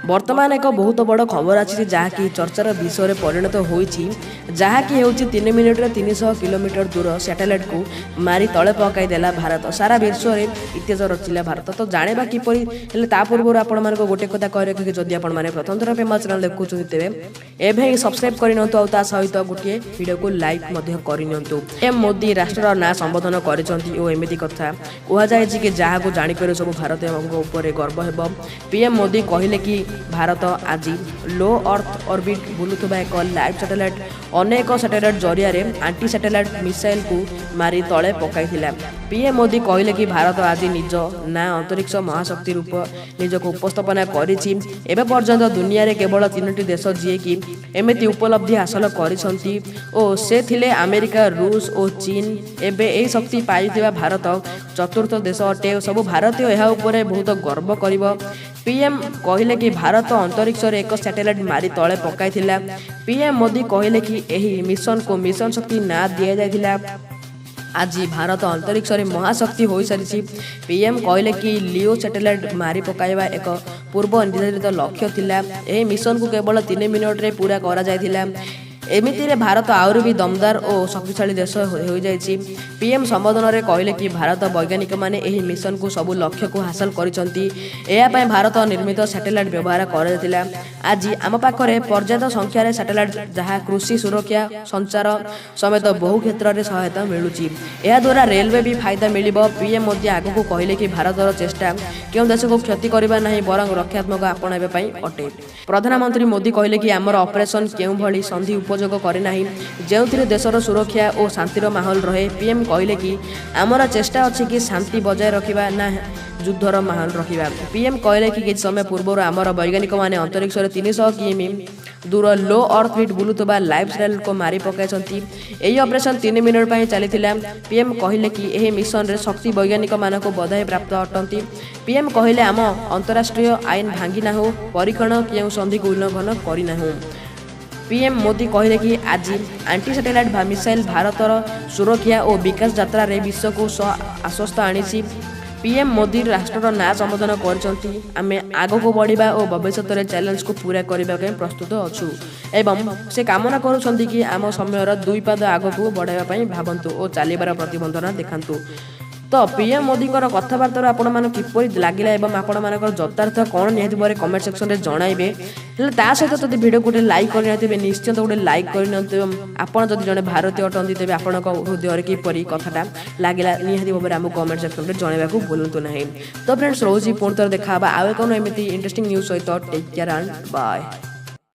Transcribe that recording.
ବର୍ତ୍ତମାନ ଏକ ବହୁତ ବଡ଼ ଖବର ଆସିଛି, ଯାହାକି ଚର୍ଚ୍ଚାର ବିଷୟରେ ପରିଣତ ହୋଇଛି, ଯାହାକି ହେଉଛି 3 ମିନିଟରେ 300 କିଲୋମିଟର ଦୂର ସ୍ୟାଟେଲାଇଟ୍କୁ ମାରି ତଳେ ପକାଇ ଦେଲା ଭାରତ। ସାରା ବିଶ୍ୱରେ ଇତିହାସ ରଚିଲା ଭାରତ। ତ ଜାଣିବା କିପରି। ହେଲେ ତା ପୂର୍ବରୁ ଆପଣମାନଙ୍କୁ ଗୋଟେ କଥା କହି ରଖେ, ଯଦି ଆପଣମାନେ ପ୍ରଥମ ଥର ପାଇଁ ମୋ ଚ୍ୟାନେଲ୍ ଦେଖୁଛନ୍ତି, ତେବେ ଏବେ ହିଁ ସବସ୍କ୍ରାଇବ୍ କରିନିଅନ୍ତୁ ଆଉ ତା ସହିତ ଗୋଟିଏ ଭିଡ଼ିଓକୁ ଲାଇକ୍ ମଧ୍ୟ କରିନିଅନ୍ତୁ। ଏମ୍ ମୋଦି ରାଷ୍ଟ୍ରର ନାଁ ସମ୍ବୋଧନ କରିଛନ୍ତି ଓ ଏମିତି କଥା କୁହାଯାଇଛି କି ଯାହାକୁ ଜାଣିକରି ସବୁ ଭାରତୀୟଙ୍କ ଉପରେ ଗର୍ବ ହେବ। ପିଏମ୍ ମୋଦି କହିଲେ କି ଭାରତ ଆଜି ଲୋ ଅର୍ଥ ଅର୍ବିଟ୍ ବୁଲୁଥିବା ଏକ ଲାଇଭ୍ ସ୍ୟାଟେଲାଇଟ୍ ଅନେକ ସ୍ୟାଟେଲାଇଟ୍ ଜରିଆରେ ଆଣ୍ଟି ସ୍ୟାଟେଲାଇଟ୍ ମିସାଇଲକୁ ମାରି ତଳେ ପକାଇଥିଲା। ପିଏମ୍ ମୋଦି କହିଲେ କି ଭାରତ ଆଜି ନିଜ ନାଁ ଅନ୍ତରିକ୍ଷ ମହାଶକ୍ତି ରୂପ ନିଜକୁ ଉପସ୍ଥାପନା କରିଛି। ଏବେ ପର୍ଯ୍ୟନ୍ତ ଦୁନିଆରେ କେବଳ ତିନୋଟି ଦେଶ ଯିଏକି ଏମିତି ଉପଲବ୍ଧି ହାସଲ କରିଛନ୍ତି ଓ ସେ ଥିଲେ ଆମେରିକା, ରୁଷ ଓ ଚୀନ। ଏବେ ଏହି ଶକ୍ତି ପାଇଥିବା ଭାରତ ଚତୁର୍ଥ ଦେଶ ଅଟେ। ସବୁ ଭାରତୀୟ ଏହା ଉପରେ ବହୁତ ଗର୍ବ କରିବ। ପିଏମ୍ କହିଲେ କି ଭାରତ ଅନ୍ତରିକ୍ଷରେ ଏକ ସ୍ୟାଟେଲାଇଟ୍ ମାରି ତଳେ ପକାଇଥିଲା। ପିଏମ୍ ମୋଦି କହିଲେ କି ଏହି ମିଶନକୁ ମିଶନ ଶକ୍ତି ନାଁ ଦିଆଯାଇଥିଲା। ଆଜି ଭାରତ ଅନ୍ତରିକ୍ଷରେ ମହାଶକ୍ତି ହୋଇସାରିଛି। ପିଏମ୍ କହିଲେ କି ଲିଓ ସ୍ୟାଟେଲାଇଟ୍ ମାରି ପକାଇବା ଏକ ପୂର୍ବ ନିର୍ଦ୍ଧାରିତ ଲକ୍ଷ୍ୟ ଥିଲା। ଏହି ମିଶନକୁ କେବଳ 3 ମିନିଟରେ ପୂରା କରାଯାଇଥିଲା। ଏମିତିରେ ଭାରତ ଆହୁରି ବି ଦମଦାର ଓ ଶକ୍ତିଶାଳୀ ଦେଶ ହୋଇଯାଇଛି। ପିଏମ୍ ସମ୍ବୋଧନରେ କହିଲେ କି ଭାରତ ବୈଜ୍ଞାନିକମାନେ ଏହି ମିଶନକୁ ସବୁ ଲକ୍ଷ୍ୟକୁ ହାସଲ କରିଛନ୍ତି। ଏହା ପାଇଁ ଭାରତ ନିର୍ମିତ ସ୍ୟାଟେଲାଇଟ୍ ବ୍ୟବହାର କରାଯାଇଥିଲା। ଆଜି ଆମ ପାଖରେ ପର୍ଯ୍ୟାପ୍ତ ସଂଖ୍ୟାରେ ସ୍ୟାଟେଲାଇଟ୍, ଯାହା କୃଷି, ସୁରକ୍ଷା, ସଞ୍ଚାର ସମେତ ବହୁ କ୍ଷେତ୍ରରେ ସହାୟତା ମିଳୁଛି। ଏହାଦ୍ୱାରା ରେଲୱେ ବି ଫାଇଦା ମିଳିବ। ପିଏମ୍ ମୋଦି ଆଗକୁ କହିଲେ କି ଭାରତର ଚେଷ୍ଟା କେଉଁ ଦେଶକୁ କ୍ଷତି କରିବା ନାହିଁ, ବରଂ ରକ୍ଷାତ୍ମକ ଆପଣାଇବା ପାଇଁ ଅଟେ। ପ୍ରଧାନମନ୍ତ୍ରୀ ମୋଦି କହିଲେ କି ଆମର ଅପରେସନ କେଉଁଭଳି ସନ୍ଧି ଉପଯୋଗ କରେ ନାହିଁ, ଯେଉଁଥିରେ ଦେଶର ସୁରକ୍ଷା ଓ ଶାନ୍ତିର ମାହୋଲ ରହେ। ପିଏମ୍ କହିଲେ କି ଆମର ଚେଷ୍ଟା ଅଛି କି ଶାନ୍ତି ବଜାୟ ରଖିବା, ନା ଯୁଦ୍ଧର ମାହୋଲ ରଖିବା। ପିଏମ୍ କହିଲେ କି କିଛି ସମୟ ପୂର୍ବରୁ ଆମର ବୈଜ୍ଞାନିକମାନେ ଅନ୍ତରିକ୍ଷରେ 300 କିମି ଦୂର ଲୋ ଅର୍ଥ ଅର୍ବିଟ୍ ବୁଲୁଥିବା ଲାଇଭ୍ ସ୍ୟାଟେଲାଇଟ୍କୁ ମାରି ପକାଇଛନ୍ତି। ଏହି ଅପରେସନ୍ 3 ମିନିଟ୍ ପାଇଁ ଚାଲିଥିଲା। ପିଏମ୍ କହିଲେ କି ଏହି ମିଶନରେ ଶକ୍ତି ବୈଜ୍ଞାନିକମାନଙ୍କୁ ବଧାଇ ପ୍ରାପ୍ତ ଅଟନ୍ତି। ପିଏମ୍ କହିଲେ, ଆମ ଅନ୍ତରାଷ୍ଟ୍ରୀୟ ଆଇନ ଭାଙ୍ଗି ନାହୁଁ, ପରୀକ୍ଷଣ କେଉଁ ସନ୍ଧିକୁ ଉଲ୍ଲଂଘନ କରିନାହୁଁ। ପିଏମ୍ ମୋଦି କହିଲେ କି ଆଜି ଆଣ୍ଟି ସ୍ୟାଟେଲାଇଟ୍ ମିସାଇଲ୍ ଭାରତର ସୁରକ୍ଷା ଓ ବିକାଶ ଯାତ୍ରାରେ ବିଶ୍ୱକୁ ଆଶ୍ୱସ୍ତ ଆଣିଛି। ପିଏମ୍ ମୋଦି ରାଷ୍ଟ୍ରର ନାଁ ସମ୍ବୋଧନ କରିଛନ୍ତି। ଆମେ ଆଗକୁ ବଢ଼ିବା ଓ ଭବିଷ୍ୟତରେ ଚ୍ୟାଲେଞ୍ଜକୁ ପୂରା କରିବା ପାଇଁ ପ୍ରସ୍ତୁତ ଅଛୁ ଏବଂ ସେ କାମନା କରୁଛନ୍ତି କି ଆମ ସମୟର ଦୁଇ ପାଦ ଆଗକୁ ବଢ଼ାଇବା ପାଇଁ ଭାବନ୍ତୁ ଓ ଚାଲିବାର ପ୍ରତିବନ୍ଧନା ଦେଖାନ୍ତୁ। ତ ପିଏମ୍ ମୋଦିଙ୍କର କଥାବାର୍ତ୍ତାରୁ ଆପଣମାନଙ୍କୁ କିପରି ଲାଗିଲା ଏବଂ ଆପଣମାନଙ୍କର ଯଥାର୍ଥ କ'ଣ, ନିହାତି ଭାବରେ କମେଣ୍ଟ ସେକ୍ସନରେ ଜଣାଇବେ। ହେଲେ ତା ସହିତ ଯଦି ଭିଡ଼ିଓ ଗୋଟେ ଲାଇକ୍ କରିନଥିବେ, ନିଶ୍ଚିନ୍ତ ଗୋଟେ ଲାଇକ୍ କରିନିଅନ୍ତୁ ଏବଂ ଆପଣ ଯଦି ଜଣେ ଭାରତୀୟ ଅଟନ୍ତି, ତେବେ ଆପଣଙ୍କ ହୃଦୟରେ କିପରି କଥାଟା ଲାଗିଲା, ନିହାତି ଭାବରେ ଆମକୁ କମେଣ୍ଟ ସେକ୍ସନରେ ଜଣାଇବାକୁ ଭୁଲନ୍ତୁ ନାହିଁ। ତ ଫ୍ରେଣ୍ଡସ୍, ରହୁଛି। ପୁଣି ଥରେ ଦେଖା ହେବା ଆଉ ଏକ ଏମିତି ଇଣ୍ଟରେଷ୍ଟିଂ ନ୍ୟୁଜ୍ ସହିତ। Take care and bye.